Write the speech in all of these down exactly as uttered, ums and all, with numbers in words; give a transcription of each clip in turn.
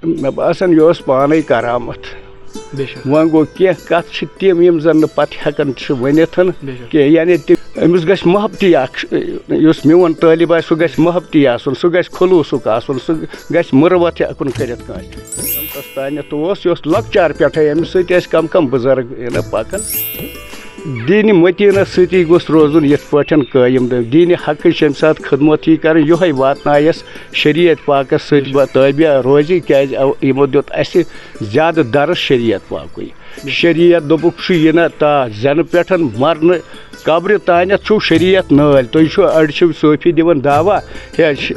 مےٚ باسان، یہِ اوس پانَے کرامت۔ بے شک۔ وۄنۍ گوٚو، کینٛہہ کَتھ چھِ تِم، یِم زَن نہٕ پَتہٕ ہٮ۪کان چھِ ؤنِتھ بے شک۔ کینٛہہ، یعنی تہِ أمِس گژھِ محبتی اَکھ، یُس میون طٲلب آسہِ، سُہ گژھِ محبتی آسُن، سُہ گژھِ خلوٗصُک آسُن، سُہ گژھِ مُروَت ہٮ۪کُن کٔرِتھ کٲنٛسہِ۔ تَس تانٮ۪تھ اوس، یہِ اوس لۄکچار پٮ۪ٹھَے، أمِس سۭتۍ ٲسۍ کَم کَم بُزرگ یہِ نہ پَکان۔ دیٖنِ متیٖنَس سۭتی گوٚژھ روزُن یِتھ پٲٹھۍ قٲیِم۔ دیٖنِ حقٕچ ییٚمہِ ساتہٕ خدمت یی کَرٕنۍ، یِہوٚے واتنایَس شریعت پاکَس سۭتۍ با-، تابع روزِ، کیٛازِ اَو-، یِمو دیُت اَسہِ زیادٕ درس شریعت پاکُے۔ شریعت دوٚپُکھ چھُ یہِ نہ تا زٮ۪نہٕ پٮ۪ٹھ مرنہٕ قبرِ تانٮ۪تھ چھُو شریعت نٲلۍ۔ تُہۍ چھِو، أڑۍ چھِو صوٗفی دِوان دعویٰ، ہے، ش-،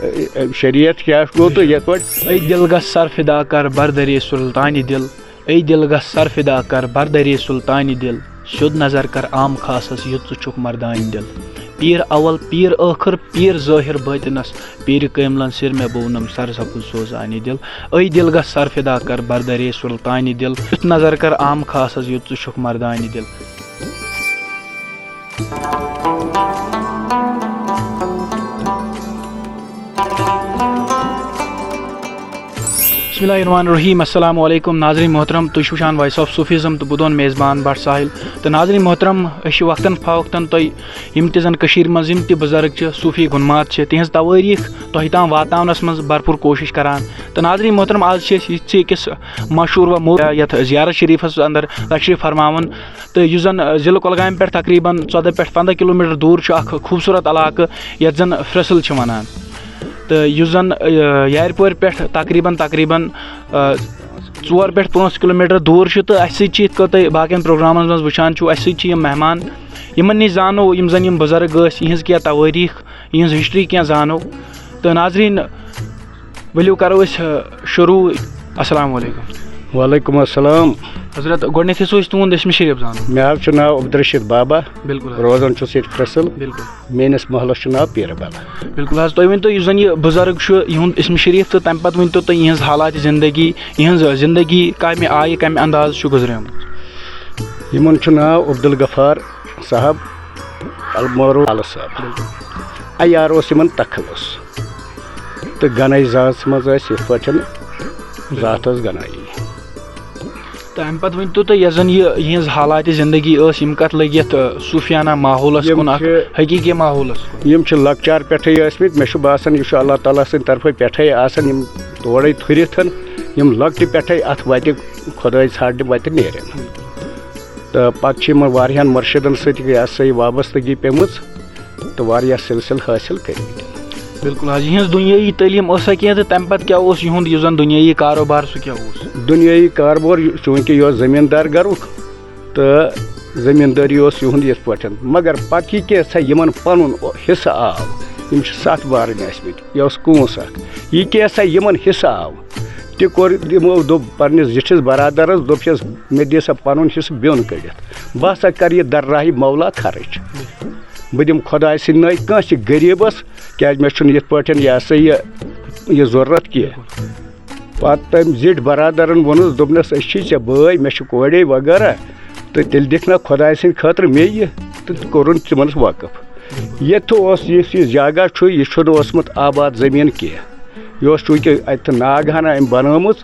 شریعت کیٛاہ گوٚو تہٕ یِتھ پٲٹھۍ۔ اے دِل گژھ سر فدا کر بردرے سلطانِ دِل۔ اے دِل گژھ سر فدا کر بردرے سلطانِ دِل۔ سیوٚد نظر کر عام خاصس یُتھ ژٕ چھُکھ مردانہِ دِل۔ پیٖر اول، پیٖر ٲخر، پیٖر ظٲہر باطنس، پیٖرِ کٲملن سِر مےٚ بوونم سرسبز سوزانہِ دِل۔ اے دِل گژھ سر فدا کر بردرے سلطانِ دِل۔ یُتھ نظر کر عام خاصس یُتھ ژٕ چھُکھ مردانہِ دِل۔ بسم اللہ الرحمن الرحیم۔ السلام علیکم ناظرین محترم، تُہۍ چھِو وٕچھان Voice of Sufism تہٕ بہٕ دۄن میزبان بٹ ساحل۔ تہٕ ناظرین محترم، أسۍ چھِ وقتاً فوقتاً تۄہہِ یِم تہِ زَن کٔشیٖرِ منٛز یِم تہِ بُزرگ چھِ، صوٗفی گُنمات چھِ، تِہِنٛز توٲریٖخ تۄہہِ تام واتناونَس منٛز بھرپوٗر کوٗشِش کَران۔ تہٕ ناظرین محترم، آز چھِ أسۍ یِتھۍ أکِس مشہوٗر و مو-، یَتھ زیارت شریٖفَس اندر تشریٖف فرماوان، تہٕ یُس زَن، آ، ضلع کۄلگامہِ پٮ۪ٹھ تقریٖباً ژۄداہ پٮ۪ٹھ پنٛداہ کِلوٗ میٖٹر دوٗر چھُ اَکھ خوٗبصوٗرت علاقہٕ، یَتھ زَن فرٛسل چھِ وَنان۔ تہٕ یُس زَن، آ، یارِ پورِ پٮ۪ٹھ تقریٖباً، تقریٖباً، آ، ژور پٮ۪ٹھ پانٛژھ کِلوٗ میٖٹر دوٗر چھُ، تہٕ اَسہِ سۭتۍ چھِ یِتھ کٔنۍ تُہۍ باقیَن پروگرامَن منٛز وٕچھان چھِو، اَسہِ سۭتۍ چھِ یِم مہمان، یِمَن نِش زانو یِم زَن یِم بُزرگ ٲسۍ، یِہِنٛز کینٛہہ توٲریٖخ، یِہِنٛز ہسٹری کینٛہہ زانو۔ تہٕ ناظریٖن، ؤلِو کَرو أسۍ، آ، شروٗع۔ السلام علیکم۔ وعلیکم السلام۔ حضرت، گۄڈٕنیتھٕے سوٗز تُہُنٛد اسمِ شریٖف زانُن۔ مےٚ حظ چھُ ناو عبدالرشید بابا۔ بِلکُل حظ۔ روزان چھُس ییٚتہِ فرٛسل۔ بِلکُل۔ میٲنِس محلس چھُ ناو پیٖرٕ بلا۔ بِلکُل حظ۔ تُہۍ ؤنۍتو، یُس زَن یہِ بُزرگ چھُ، یِہُنٛد اسمِ شریٖف، تہٕ تَمہِ پَتہٕ ؤنۍتو تُہۍ یِہٕنٛز حالاتِ زِندگی، یِہٕنٛز زِندگی کَمہِ آیہِ، کَمہِ اندازٕ چھُ گُزریمٕژ؟ یِمَن چھُ ناو عبدالغفار صاحب، المعروف عالہٕ صٲب۔ بِلکُل۔ عیار اوس یِمَن تخلص۔ تہٕ گنائی ذات منٛز ٲسۍ یِتھ پٲٹھۍ ذات ٲس گنائی۔ تہٕ اَمہِ پَتہٕ ؤنۍ تو تُہۍ، یۄس زَن یہِ یِہٕنٛز حالاتِ زِندگی ٲس، یِم کَتھ لٔگۍ یَتھ، آ، صوٗفیانہ ماحولَس یِم کُن، اَکھ چھِ، حقیٖقی ماحولَس کُن؟ یِم چھِ لۄکچار پٮ۪ٹھَے ٲسۍمٕتۍ، مےٚ چھُ باسان، یہِ چھُ اللہ تعالیٰ سٕنٛدِ طرفہٕ پٮ۪ٹھَے آسان، یِم تورَے تھُرِتھ، یِم لۄکٹہِ پٮ۪ٹھَے اَتھ وَتہِ خۄداے ژھانٛڈنہِ وَتہِ نیرن۔ تہٕ پَتہٕ چھِ یِمَن واریاہَن مُرشِدَن سۭتۍ یہِ ہسا یہِ وابستگی پیٚمٕژ۔ تہٕ واریاہ سلسلہٕ حٲصِل کٔرمٕتۍ۔ بِلکُل حظ، یِہٕنٛز دُنیٲیی تعلیٖم ٲسا کینٛہہ تہٕ تَمہِ پَتہٕ کیٛاہ اوس یِہُنٛد یُس زَن دُنیٲیی کاروبار سُہ کیٛاہ اوس؟ دُنیٲیی کاربار، چوٗنٛکہِ یہِ اوس زٔمیٖندار گَرُک تہٕ زٔمیٖندٲری اوس یِہُنٛد یِتھ پٲٹھۍ، مگر پَتہٕ یہِ کینٛژھا یِمَن پَنُن حِصہٕ آو، یِم چھِ سَتھ بارٕنۍ ٲسۍمٕتۍ، یہِ اوس کٲنٛس اَکھ، یہِ کینٛژھا یِمَن حِصہٕ آو، تہِ کوٚر یِمو، دوٚپ پنٛنِس زِٹھِس برادَرَس، دوٚپہَس، "مےٚ دِ سا پَنُن حِصہٕ بیوٚن کٔڑِتھ، بہٕ ہسا کَرٕ یہِ درراہِ مولا خرٕچ۔" بہٕ دِمہٕ خۄداے سٕنٛدِ ناوِ کٲنٛسہِ غریٖبَس، کیٛازِ مےٚ چھُنہٕ یِتھ پٲٹھۍ یہِ ہسا یہِ، یہِ ضروٗرت کینٛہہ۔ پَتہٕ تٔمۍ زِٹھۍ برادَرَن ووٚنُس، دوٚپنَس، "أسۍ چھِی ژےٚ بٲے، مےٚ چھِ کورے وغیرہ، تہٕ تیٚلہِ دِکھ نا خۄداے سٕنٛدِ خٲطرٕ مےٚ یہِ؟" تہٕ کوٚرُن تِمَن وقف۔ ییٚتہِ اوس، یُس یہِ جگہ چھُ، یہِ چھُنہٕ اوسمُت آباد زٔمیٖن کینٛہہ۔ یہِ اوس چوٗنٛکہِ اَتہِ ناگ ہنا أمۍ بَنٲومٕژ،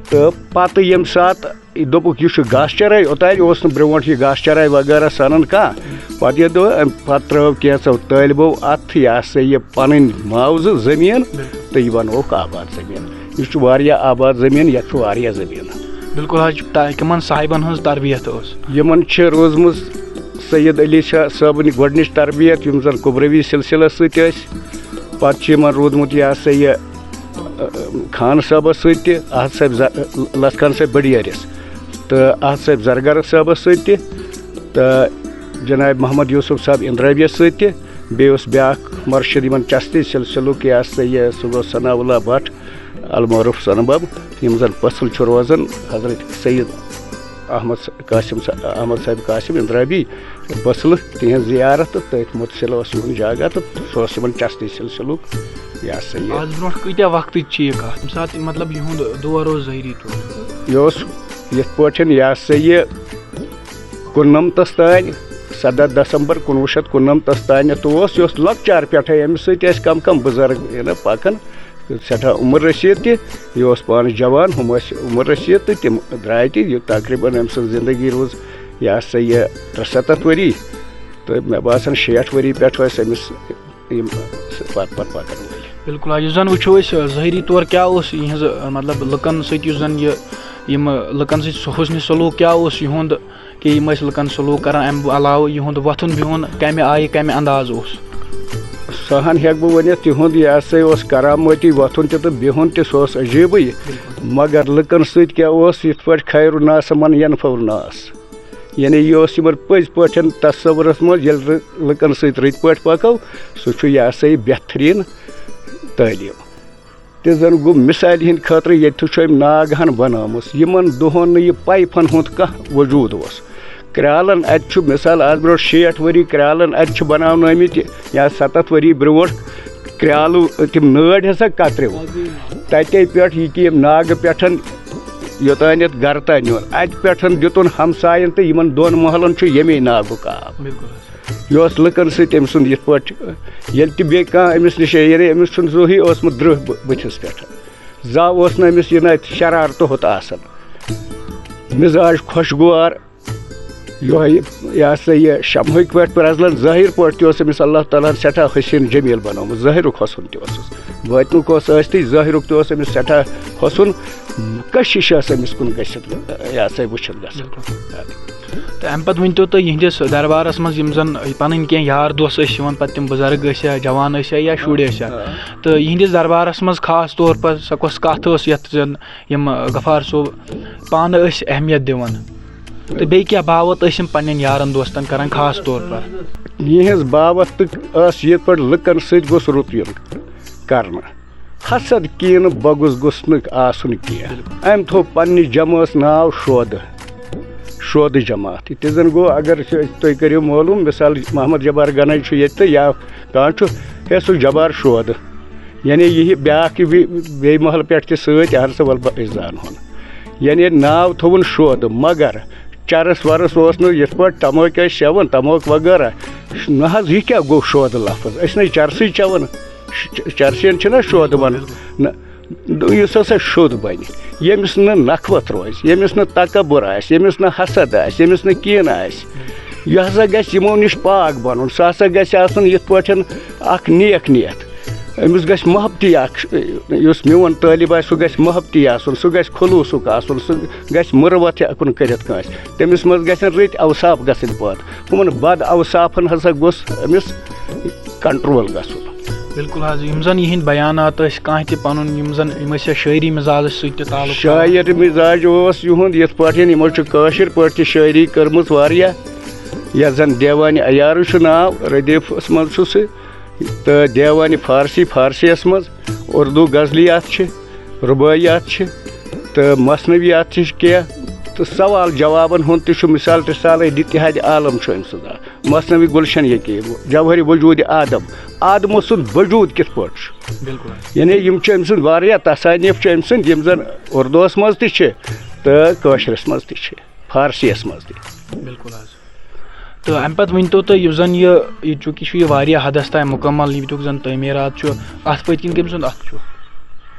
تہٕ پَتہٕ ییٚمہِ ساتہٕ دوٚپُکھ، "یہِ چھُ گاسہٕ چرٲے"، اوٚتانۍ اوس نہٕ برٛونٛٹھ یہِ گاسہٕ چرٲے وغیرہ سَنان کانٛہہ۔ پَتہٕ ییٚلہِ دوٚپ، أمۍ پَتہٕ ترٛٲو کینٛژھو طٲلبو اَتھ یہِ ہسا یہِ پَنٕنۍ معاوضہٕ زٔمیٖن، بِلکُل۔ تہٕ یہِ بَنووُکھ آباد زٔمیٖن۔ یہِ چھُ واریاہ آباد زٔمیٖن، یَتھ چھُ واریاہ زٔمیٖن۔ بِلکُل حظ، چھُ تا-، کٕمَن صاحبَن ہٕنٛز تربیت ٲس؟ یِمَن چھِ روٗزمٕژ سید علی شاہ صٲبٕنۍ گۄڈٕنِچ تربیت، یِم زَن کُبروی سلسلس سۭتۍ ٲسۍ۔ پَتہٕ چھُ یِمَن روٗدمُت یہِ ہسا یہِ خان صٲبَس سۭتۍ تہِ، احد صٲب ز-، لَتھ خان صٲب بٔڑیٲرِس، تہٕ احد صٲب زرگر صٲبَس سۭتۍ تہِ، تہٕ جناب محمد یوسف صٲب اندرابیَس سۭتۍ تہِ۔ بیٚیہِ اوس بیٛاکھ مرشد یِمَن چشتی سلسلُک، یہِ ہسا یہِ، سُہ گوٚو ثناء اللہ بٹ المعروف سۄنہٕ بب، یِم زَن پٔژھٕل چھِ روزان حضرت سید احمد قاسم صا-، احمد صٲحب قاسم اندرابی پٔژھلہٕ، تِہنٛز زیارت تہٕ تٔتھۍ متصل اوس یِہُنٛد جگہ، تہٕ سُہ اوس یِمن چشتی سلسلُک، یہِ ہسا یہِ۔ آز برونٛٹھ کۭتیٛاہ وقتٕچ چھِ یہِ کتھ، ییٚمہِ ساتہٕ مطلب یِہُنٛد دور اوس ظٲہری طور؟ یہِ اوس یِتھ پٲٹھۍ، یہِ ہسا یہِ، کُننمتس تانۍ، سداہ دسمبر کُنوُہ شیٚتھ کُننمتس تانٮ۪تھ اوس، یہِ اوس لۄکچار پٮ۪ٹھے أمِس سۭتۍ ٲسۍ کم کم بُزرگ یہِ نہ پکان۔ سٮ۪ٹھاہ عمر رسیٖد تہِ، یہِ اوس پانہٕ جوان، ہُم ٲسۍ عمر رسیٖد تہٕ تِم درٛاے تہِ۔ یہِ تقریٖباً أمۍ سٕنٛز زندگی روٗز، یہِ ہسا یہِ، ترٛےٚ ستَتھ ؤری۔ تہٕ مےٚ باسان، شیٹھ ؤری پٮ۪ٹھ ٲسۍ أمِس یِم پَتہٕ پَتہٕ پَکَن وٲلۍ۔ بِلکُل، آ، یُس زَن وٕچھو أسۍ، آ، ظٲہری طور کیٛاہ اوس یِہٕنٛز، آ، مطلب، لُکَن سۭتۍ، یُس زَن یہِ، یِم، آ، لُکَن سۭتۍ سُہ حُسنِ سلوٗک کیٛاہ اوس یِہُنٛد، کہِ یِم ٲسۍ لُکَن سلوٗک کَران، اَمہِ علاوٕ یِہُنٛد وۄتھُن بِہُن کَمہِ آیہِ، کَمہِ انداز اوس؟ سۄ ہَن ہٮ۪کہٕ بہٕ ؤنِتھ، تِہُنٛد یہِ ہسا اوس کرامٲتی وۄتھُن تہِ تہٕ بِہُن تہِ، سُہ اوس عجیٖبٕے۔ بِلکُل۔ مگر لُکَن سۭتۍ کیٛاہ اوس، یِتھ پٲٹھۍ خیر الناس من ینفع الناس۔ یعنی یہِ اوس یِمَن پٔزۍ پٲٹھۍ تصورَس منٛز، ییٚلہِ رٕ-، لُکَن سۭتۍ رٕتۍ پٲٹھۍ پَکو، سُہ چھُ یہِ ہسا یہِ بہتریٖن تعلیٖم۔ تہِ زَن گوٚو مِثالہِ ہِنٛدِ خٲطرٕ، ییٚتہِ چھُ أمۍ ناگ ہَن بَنٲومٕژ، یِمَن دۄہَن نہٕ یہِ پایپَن ہُنٛد کانٛہہ وجوٗد اوس۔ کرٛالَن اَتہِ چھُ مِثال، آز برونٛٹھ شیٹھ ؤری کرٛالَن اَتہِ چھِ بَناونہٕ آمٕتۍ، یا سَتَتھ ؤری برونٛٹھ کرٛالہٕ تِم نٲڑۍ ہسا کترِو۔ تَتے پٮ۪ٹھ یہِ کہِ یِم ناگہٕ پٮ۪ٹھ یوٚتانٮ۪تھ گرٕ تام نیُن۔ اَتہِ پٮ۪ٹھ دیُتُن ہمساین تہٕ یِمن دۄن محلن چھُ ییٚمے ناگُک آب۔ بِلکُل حظ۔ یہِ اوس لُکن سۭتۍ أمۍ سُنٛد یِتھ پٲٹھۍ، ییٚلہِ تہِ بیٚیہِ کانٛہہ أمِس نِش، یعنی أمِس چھُنہٕ زٕہٕے اوسمُت درٕہ بُ-، بٕتھِس پٮ۪ٹھ۔ زانٛہہ اوس نہٕ أمِس یہِ نہ شرارتہٕ ہوٚت آسان۔ مِزاج خۄشگوار، یِہوٚے، یہِ ہسا یہِ شمہٕکۍ پٲٹھۍ پرٛزلان، ظٲہِر پٲٹھۍ تہِ اوس أمِس اللہ تعالیٰ ہن سٮ۪ٹھاہ حسیٖن جمیٖل بنوومُت، ظٲہِرُک حسن تہِ اوسُس، باطنُک اوس ٲستٕے، ظٲہِرُک تہِ اوس أمِس سٮ۪ٹھاہ حسن، کشش ٲس أمِس کُن گٔژھِتھ، یہِ ہسا یہِ وٕچھِتھ گژھان۔ بِلکُل۔ تہٕ اَمہِ پتہٕ ؤنۍ تو تُہۍ، یِہنٛدِس دربارس منٛز یِم زن پنٕنۍ کینٛہہ یار دوس ٲسۍ یِوان، پتہٕ تِم بُزرگ ٲسۍ یا جوان ٲسۍ یا شُرۍ ٲسۍ یا، آ۔ تہٕ یِہنٛدِس دربارس منٛز خاص طور پر سۄ کۄس کتھ ٲس یتھ زن یِم غفار صٲب پانہٕ ٲسۍ اہمیت دِوان؟ تہٕ بیٚیہِ کیٛاہ باوت ٲسۍ یِم پننٮ۪ن یارن دوستن کران خاص طور پر؟ یِہٕنٛز باوت تہٕ ٲس یِتھ پٲٹھۍ لُکن سۭتۍ گوٚژھ رُت یُن کرنہٕ۔ حسد، کینہٕ، بغض گوٚژھ نہٕ آسُن کینٛہہ۔ أمۍ تھوٚو پننہِ جمٲژ ناو شودٕ، شودٕ جماعت۔ یہِ تہِ زن گوٚو، اگر چھِ أسۍ، تُہۍ کٔرِو معلوم، مثال، محمد جبار گنایی چھُ ییٚتہِ تہٕ یا کانٛہہ چھُ، ہے، سُہ جبار شودٕ۔ یعنی یہِ بیٛاکھ، یہِ بی-، بیٚیہِ محلہٕ پٮ۪ٹھ تہِ سۭتۍ، اہن سا، وَلہٕ بہٕ أسۍ زانہون۔ یعنی ناو تھوٚوُن شودٕ، مگر چرس ورس اوس نہٕ یِتھ پٲٹھۍ تمٲکۍ ٲسۍ چٮ۪وان، تمٲکۍ وغٲرہ۔ نہ حظ، یہِ کیٛاہ گوٚو شودٕ لفظ؟ أسۍ نَے چرسٕے چٮ۪وان۔ چ-، چرسِیَن چھِنہ شودٕ وَنان؟ نہ، یُس ہسا شوٚد بَنہِ، ییٚمِس نہٕ نخوت روزِ، ییٚمِس نہٕ تکبر آسہِ، ییٚمِس نہٕ حسد آسہِ، ییٚمِس نہٕ کینہٕ آسہِ، یہِ ہسا گژھِ یِمو نِش پاک بَنُن۔ سُہ ہسا گژھِ آسُن یِتھ پٲٹھۍ اکھ نیک نیت۔ أمِس گژھِ محبتی اکھ، یُس میون طٲلب آسہِ، سُہ گژھِ محبتی آسُن، سُہ گژھِ خلوٗصُک آسُن، سُہ گژھِ مُروَت ہٮ۪کُن کٔرِتھ کٲنٛسہِ۔ تٔمِس منٛز گژھن رٕتۍ اوصاف گژھٕنۍ پٲدٕ۔ ہُمن بد اوصافن ہسا گوٚژھ أمِس کنٹرول گژھُن۔ بِلکُل حظ، یِم زَن یِہِنٛدۍ بیانات ٲسۍ، کانٛہہ تہِ پَنُن، یِم زَن، یِم ٲسۍ یا شٲعری مِزازَس سۭتۍ تہِ تعلق تھاوان؟ شٲعر مِزاج اوس یِہُنٛد، یِتھ پٲٹھۍ یِمو چھِ کٲشِر پٲٹھۍ تہِ شٲعری کٔرمٕژ واریاہ، یَتھ زَن دیوانِ عیارٕ چھُ ناو، ردیٖفَس منٛز چھُ سُہ، تہٕ دیوانِ فارسی، فارسیَس منٛز، اُردو غزلیات چھِ، رُبٲعیات چھِ، تہٕ مثنویات تہِ چھِ کینٛہہ، تہٕ سوال جوابَن ہُنٛد تہِ چھُ، مثال، رسالہ الاتحاد عالم چھُ أمۍ سُنٛد اکھ۔ مثنوی گلشن یقین، جوہر وجود آدم، آدمہٕ سُنٛد وجود کِتھ پٲٹھۍ چھُ؟ بِلکُل حظ۔ یعنی یِم چھِ أمۍ سٕنٛدۍ واریاہ تصانیف چھِ أمۍ سٕنٛدۍ، یِم زن اردوس منٛز تہِ چھِ تہٕ کٲشرِس منٛز تہِ چھِ، فارسیَس منٛز تہِ۔ بِلکُل حظ۔ تہٕ اَمہِ پتہٕ ؤنۍ تو تُہۍ، یُس زن یہِ، یہِ چوٗنٛکہِ چھُ یہِ واریاہ حدس تام مُکمل، ییٚتیُک زن تعمیٖرات چھُ، اَتھ پٔتۍ کِنۍ کٔمۍ سُنٛد اَتھٕ چھُ؟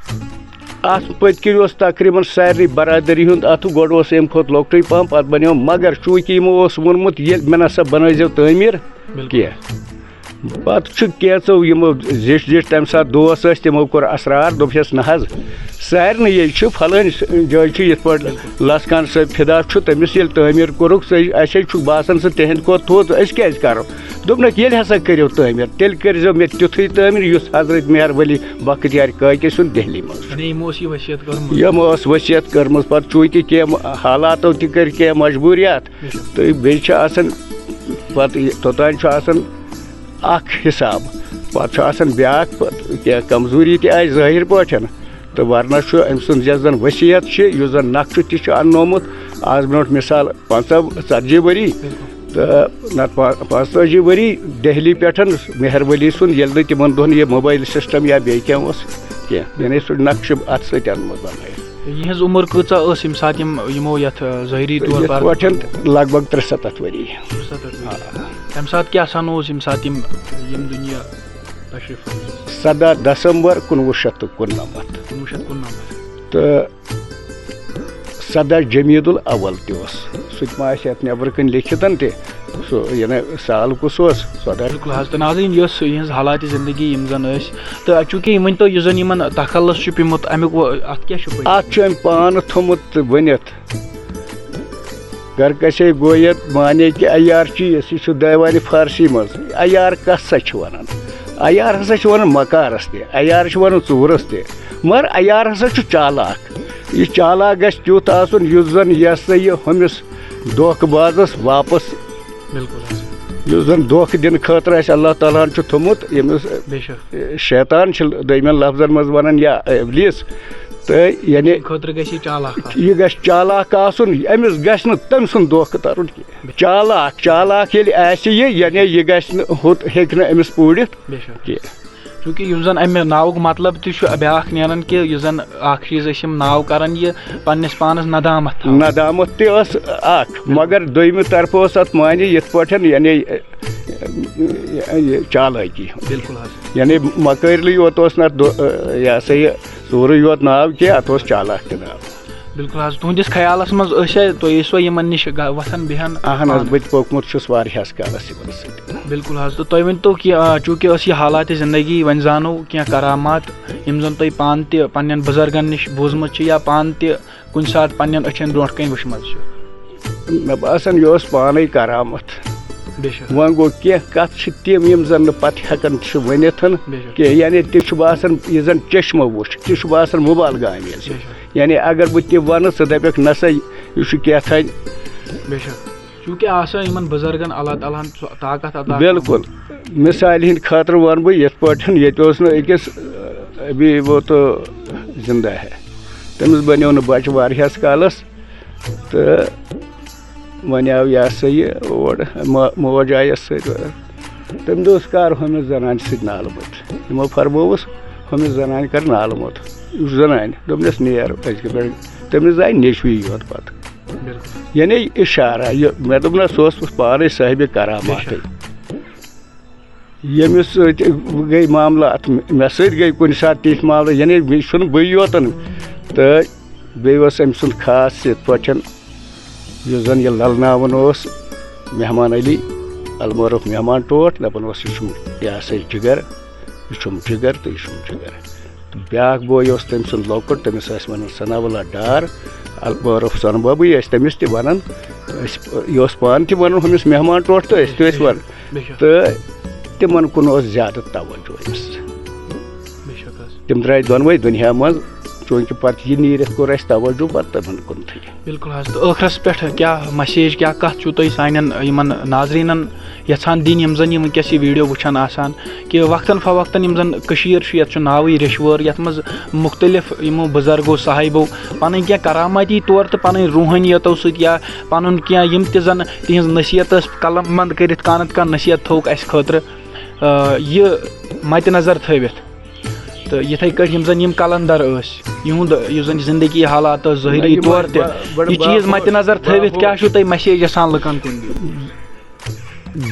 اَتھ پٔتۍ کِنۍ اوس تقریباً سارنٕے برادری ہُنٛد اَتھٕ، گۄڈٕ اوس اَمہِ کھۄتہٕ لۄکٹُے پَہَم، پَتہٕ بَنیو، مگر چوٗنٛکہِ یِمو اوس ووٚنمُت، یہِ مےٚ نہ سا بَنٲیزیو تعمیٖر بِلکُل۔ کینٛہہ۔ پَتہٕ چھُ کینٛژو یِمو زِٹھۍ زِٹھۍ تَمہِ ساتہٕ دوس ٲسۍ، تِمو کوٚر اَسرار، دوٚپہَس، نہ حظ، سارنٕے یے چھُ، فلٲنۍ جایہِ چھُ یِتھ پٲٹھۍ بِلکُل۔ لَس خان صٲب فِدا چھُ، تٔمِس ییٚلہِ تعمیٖر کوٚرُکھ، ژٕ، اَسے چھُکھ باسان ژٕ تِہِنٛدِ کھۄتہٕ تھوٚد، أسۍ کیٛازِ کَرو؟ دوٚپنَکھ، ییٚلہِ ہسا کٔرِو تعمیٖر، تیٚلہِ کٔرۍزیو مےٚ تیُتھُے تعمیٖر، یُس حضرت مہر ولی بختیار کاکہِ سُنٛد دہلی منٛز چھُ۔ یعنی یِمو ٲس یہِ وصیت کٔرمٕژ۔ یِمو ٲس وصیت کٔرمٕژ، پتہٕ چوٗنٛکہِ کینٛہہ حالاتو تہِ کٔرۍ کینٛہہ مجبوٗریات، بِلکُل۔ تہٕ بیٚیہِ چھِ آسان پتہٕ یہِ، توٚتام چھُ آسان اکھ حساب، پتہٕ چھُ آسان بیٛاکھ، پتہٕ کینٛہہ کمزوٗری تہِ آسہِ ظٲہِر پٲٹھۍ، تہٕ ورنہ چھُ أمۍ سُنٛد یۄس زن وصیت چھِ، یُس زن نقشہٕ تہِ چھُ اننومُت، آز برونٛٹھ مثال پنٛژاہ، ژتجی ؤری، بِلکُل۔ تہٕ نتہٕ پا-، پانٛژتٲجی ؤری دہلی پٮ۪ٹھ مہر ولی سُنٛد، ییٚلہِ نہٕ تِمن دۄہن یہِ موبایل سسٹم یا بیٚیہِ کینٛہہ اوس کینٛہہ، یعنی سُہ نقشہٕ اتھ سۭتۍ انمُت بنٲیِتھ۔ یِہٕنٛز عمر کۭژاہ ٲس ییٚمہِ ساتہٕ یِم، یِمو یتھ، آ، ظٲہری طور یِتھ پر پٲٹھۍ لگ بگ ترٛےٚ ستتھ ؤری۔ ترٛےٚ ستتھ ؤری۔ آ۔ تمہِ ساتہٕ کیٛاہ سن اوس ییٚمہِ ساتہٕ یِم، یِم دُنیا سَداہ دسمبر کُنوُہ شیٚتھ تہٕ کُننَمَتھ۔ کُنوُہ شیٚتھ کُننَمَتھ۔ تہٕ سَداہ جمیٖد الاول تہِ اوس، سُہ تہِ ما آسہِ یَتھ نٮ۪برٕ کَنۍ لیٚکھِتھ تہِ، سُہ یعنی سال کُس اوس؟ سَداہ۔ بِلکُل حظ۔ تہٕ ناظریٖن، یۄس یِہٕنٛز حالاتِ زندگی یِم زَن ٲسۍ، تہٕ چوٗنٛکہِ یہِ ؤنۍ تو، یُس زَن یِمَن تخلص چھُ پیوٚمُت، اَمیُک وَ-، اَتھ کیٛاہ چھُ پٔتۍ؟ اَتھ چھُ أمۍ پانہٕ تھوٚمُت ؤنِتھ، گرکسے گویت مانے کہ عیار چیز، یہِ چھُ دیوانِ فارسی منٛز۔ عیار کس سا چھِ ونان؟ عیار ہسا چھِ ونان مکارس تہِ، عیار چھِ ونان ژوٗرس تہِ، مگر عیار ہسا چھُ چالاک۔ یہِ چالاک گژھِ تیُتھ آسُن، یُس زن یہِ ہسا یہِ ہُمِس دھوکہٕ بازس واپس، بِلکُل حظ۔ یُس زن دھوکہٕ دِنہٕ خٲطرٕ اَسہِ اللہ تعالیٰ ہن چھُ تھوٚمُت، ییٚمِس بے شک۔ شیطان چھِ دوٚیمٮ۪ن لفظن منٛز ونان یا ابلیس، تہٕ یعنی خٲطرٕ گژھِ یہِ چالاک آسُن۔ یہِ گژھِ چالاک آسُن، أمِس گژھِ نہٕ تٔمۍ سُنٛد دھوکہٕ ترُن کینٛہہ۔ چالاک، چالاک ییٚلہِ آسہِ یہِ، یعنی یہِ گژھِ نہٕ ہُتھ، ہیٚکہِ نہٕ أمِس پوٗرِتھ بے شک۔ کینٛہہ۔ چوٗنٛکہِ یُس زَن اَمہِ ناوُک مطلب تہِ چھُ بیٛاکھ نیران کہِ یُس زَن اَکھ چیٖز ٲسۍ یِم ناو کَران یہِ پنٛنِس پانَس ندامت تھاوان۔ ندامت تہِ ٲس اَکھ، مگر دوٚیمہِ طرفہٕ اوس اَتھ معنی یِتھ پٲٹھۍ، یعنی، یہِ چالٲکی۔ بِلکُل حظ۔ یعنی مکٲرلٕے یوت اوس نہٕ اَتھ دو-، یہِ ہسا یہِ ژوٗرٕے یوت ناو کینٛہہ، اَتھ اوس چالاک تہِ ناو۔ بِلکُل حظ، تُہٕنٛدِس خیالَس منٛز ٲسیا تُہۍ ٲسوا یِمَن نِش گا-، وۄتھان بیٚہان اَہَن حظ، پانہٕ؟ بہٕ تہِ پوٚکمُت چھُس واریاہَس کالَس یِمَن سۭتۍ۔ بِلکُل حظ، تہٕ تُہۍ ؤنۍ تو کہِ، آ، چوٗنٛکہِ ٲس یہِ حالاتِ زندگی، وۄنۍ زانو کینٛہہ کرامات، یِم زَن تُہۍ پانہٕ تہِ پنٛنٮ۪ن بُزرگَن نِش بوٗزمٕژ چھِ یا پانہٕ تہِ کُنہِ ساتہٕ پنٛنٮ۪ن أچھَن برونٛٹھ کَنۍ وٕچھمٕژ چھِ۔ مےٚ باسان، یہِ اوس پانَے کرامت۔ بے شک۔ وۄنۍ گوٚو، کینٛہہ کَتھ چھِ تِم، یِم زَن نہٕ پَتہٕ ہٮ۪کان چھِ ؤنِتھ بے شک۔ کینٛہہ، یعنی تہِ چھُ باسان، یہِ زَن چشمہٕ وٕچھ، تہِ چھُ باسان مُبالغہٕ آمیز۔ بے شک۔ یعنی اگر بہٕ تہِ وَنہٕ، ژٕ دَپَکھ، نہ سا، یہِ چھُ کینٛہہ تام۔ بے شک۔ چوٗنٛکہِ آسان یِمَن بُزرگَن اللہ تعالیٰ ہَن سُہ طاقت عطا۔ بِلکُل۔ مِثالہِ ہِنٛدِ خٲطرٕ وَنہٕ بہٕ یِتھ پٲٹھۍ، ییٚتہِ اوس نہٕ أکِس، ابھی وہ تو زندہ ہے، تٔمِس بَنیو نہٕ بَچہٕ واریاہَس کالَس، تہٕ وۄنۍ آو یہِ ہسا یہِ اور، مو-، موج آیَس سۭتۍ۔ تٔمۍ دوٚپُس، "کر ہُمِس زنانہِ سۭتۍ نالہٕ موٚت؟" یِمو فرمووُس، "ہُمِس زنانہِ کر نالہٕ موٚت، یُس زنانہِ۔" دوٚپنَس، "نیر أزکہِ پٮ۪ٹھ۔" تٔمِس زاے نیٚچوی یوت پتہٕ۔ بِلکُل۔ یعنی اشارہ، یہِ مےٚ دوٚپ نہ، سُہ اوس پانَے صٲحبِ کراماتٕے۔ بے شک۔ ییٚمِس سۭتۍ گٔے معاملہٕ، اَتھ مےٚ سۭتۍ گٔے کُنہِ ساتہٕ تِتھۍ معاملہٕ، یعنی یہِ چھُنہٕ بٕے یوتَن۔ تہٕ بیٚیہِ اوس أمۍ سُنٛد خاص یِتھ پٲٹھۍ، یُس زَن یہِ لَلناوان اوس مہمان علی، المعروف مہمان ٹوٹھ، دَپان اوس، "یہِ چھُم، یہِ ہسا یہِ جِگر، یہِ چھُم جِگر تہٕ یہِ چھُم جِگر۔" تہٕ بیٛاکھ بوے اوس تٔمۍ سُنٛد لۄکُٹ، تٔمِس ٲسۍ وَنان ثناء اللہ ڈار، المعروف سۄنہٕ بابٕے ٲسۍ تٔمِس تہِ وَنان۔ أسۍ، یہِ اوس پانہٕ تہِ وَنان ہُمِس مہمان ٹوٹھ تہٕ أسۍ تہِ ٲسۍ وَنان۔ بے شک۔ تہٕ تِمن کُن اوس زیادٕ توجہ أمِس۔ بے شک حظ۔ تِم درٛاے دۄنوَے دُنیا منٛز، چوٗنٛکہِ پتہٕ یہِ نیٖرِتھ کوٚر اَسہِ توجہ پتہٕ تِمن کُنتھٕے۔ بِلکُل حظ۔ تہٕ ٲخرس پٮ۪ٹھ کیٛاہ مسیج، کیٛاہ کتھ چھُو تُہۍ سانٮ۪ن یِمن ناظریٖنن یژھان دِنۍ، یِم زن یِم وٕنکیٚس یہِ ویٖڈیو وٕچھان آسان، کہِ وقتاً فوقتاً یِم زن کٔشیٖر چھُ، یَتھ چھُ ناوٕے ریٚشوٲر، یَتھ منٛز مُختٔلِف یِمو بُزرگو صاحبو پنٕنۍ کینٛہہ کراماتی طور تہٕ پنٕنۍ روحٲنیتو سۭتۍ یا پنُن کینٛہہ یِم تہِ زن تِہنٛز نصیحت ٲس قلم بند کٔرِتھ کانٛہہ نتہٕ کانٛہہ نصیحت تھوٚوُکھ اَسہِ خٲطرٕ، آ، یہِ مدِ نظر تھٲوِتھ۔ تہٕ یِتھَے کٲٹھۍ یِم زَن یِم قلندر ٲسۍ، یِہُنٛد یُس زَن زِندگی حالات ٲس ظٲہری نہ، یِم طور ٲسۍ تہِ، با-، بَڑٕ یہِ چیٖز باہُک، مدِ نظر تھٲوِتھ باہُک۔ کیٛاہ چھُو تۄہہِ مسیج یَژھان لُکَن کُن دیُن؟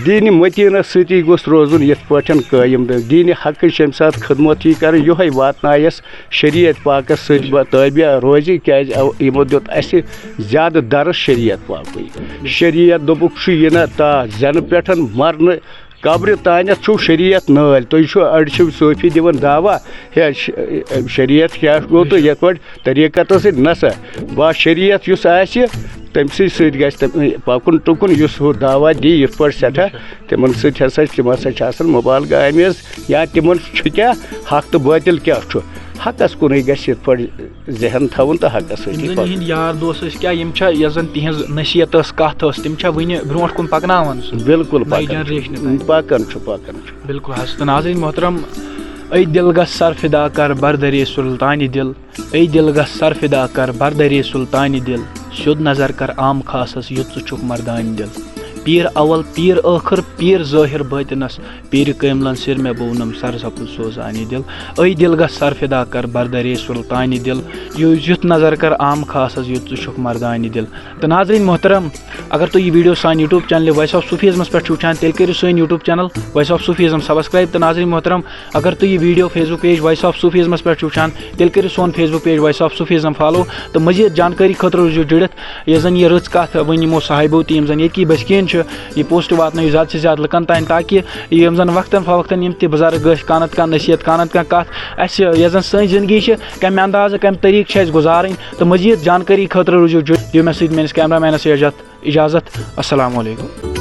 دیٖنِ متیٖنَس سۭتی گوٚژھ روزُن یِتھ پٲٹھۍ قٲیِم۔ دیٖنِ حقٕچ ییٚمہِ ساتہٕ خدمت یی کَرٕنۍ، یِہوٚے واتنایَس شریعت پاکَس سۭتۍ با-، تابع روزِ، کیٛازِ اَو-، یِمو دیُت اَسہِ زیادٕ درس شریعت پاکُے۔ شریعت دوٚپُکھ چھُ یہِ نہ تا زٮ۪نہٕ پٮ۪ٹھ مرنہٕ قبرِ تانٮ۪تھ چھُو شریعت نٲلۍ۔ تُہۍ چھِو، أڑۍ چھِو صوٗفی دِوان دعویٰ، ہے، ش-، شریعت کیٛاہ گوٚو تہٕ یِتھ پٲٹھۍ طریٖقتَس سۭتۍ نہ سا۔ با شریعت یُس آسہِ، تٔمۍ سٕے سۭتۍ گژھِ تٔمۍ پَکُن ٹُکُن، یُس ہُہ دعویٰ دی یِتھ پٲٹھۍ سٮ۪ٹھاہ، تِمَن سۭتۍ ہسا، تِم ہسا چھِ آسان مُبالغہ آمیز، یا تِمَن چھُ کیٛاہ، حق تہٕ باطل کیٛاہ چھُ، حقَس کُنُے گژھِ یِتھ پٲٹھۍ ذہن تھاوُن تہٕ حقَس سۭتی یِم زَن پَکُن۔ یِہِنٛدۍ یار دوس ٲسۍ، کیٛاہ یِم چھا، یۄس زَن تِہِنٛز نصیحت ٲس، کَتھ ٲس، تِم چھا وُنہِ برونٛٹھ کُن پَکناوان سُہ؟ بِلکُل نَیہِ پَکان چھُ۔ Generationہِ تام؟ پَکان چھُ، پَکان چھُ۔ بِلکُل حظ۔ تہٕ ناظریٖن محترم، اے دِل گژھ سر فدا کر بردرے سلطانِ دِل، اے دِل گژھ سر فدا کر بردرے سلطانِ دِل، سیوٚد نظر کر عام خاصس یُتھ ژٕ چھُکھ مردانِ دِل۔ پیر اول پیر ٲخر پیر ظٲہر باطنس، پیر کٲملن سر مےٚ بوونم سر سپُد سوزانی دل۔ اے دل گژھ سر فدا کر بردرے سلطانی دل، یُس یُتھ نظر کر عام خاصس یُتھ ژٕ چھُکھ مردانی دل۔ تہٕ ناظرین محترم، اگر تُہۍ یہِ video سانہِ YouTube channel Voice of Sufismس پٮ۪ٹھ چھِو وٕچھان، تیٚلہِ کٔرِو سٲنۍ YouTube channel Voice of Sufism subscribe۔ تہٕ ناظرین محترم، اگر تُہۍ یہِ video Facebook page Voice of Sufismس پٮ۪ٹھ چھِو وٕچھان، تیٚلہِ کٔرِو سون Facebook page Voice of Sufism follow۔ تہٕ مزید جانکٲری خٲطرٕ روٗزِو جُڑِتھ، یۄس زن یہِ رٕژ کتھ وۄنۍ یِمو صاحبو تہِ، یِم زن ییٚتکی بسکیٖن چھِ، یہِ post واتنٲیِو زیادٕ سے زیادٕ لُکن تام، تاکہِ یِم زن وقتن فوقتن یِم تہِ بُزرگ ٲسۍ، کانٛہہ نتہٕ کانٛہہ نصیحت، کانٛہہ نتہٕ کانٛہہ کتھ، اسہِ یۄس زن سٲنۍ زندگی چھِ، کمہِ اندازٕ، کمہِ طریٖقہٕ چھِ اسہِ گُزارٕنۍ۔ تہٕ مزید جانکٲری خٲطرٕ روٗزِو جُڑِتھ۔ دِیِو مےٚ سۭتۍ میٲنِس cameramanس اجازت۔ اجازت۔ السلام علیکم۔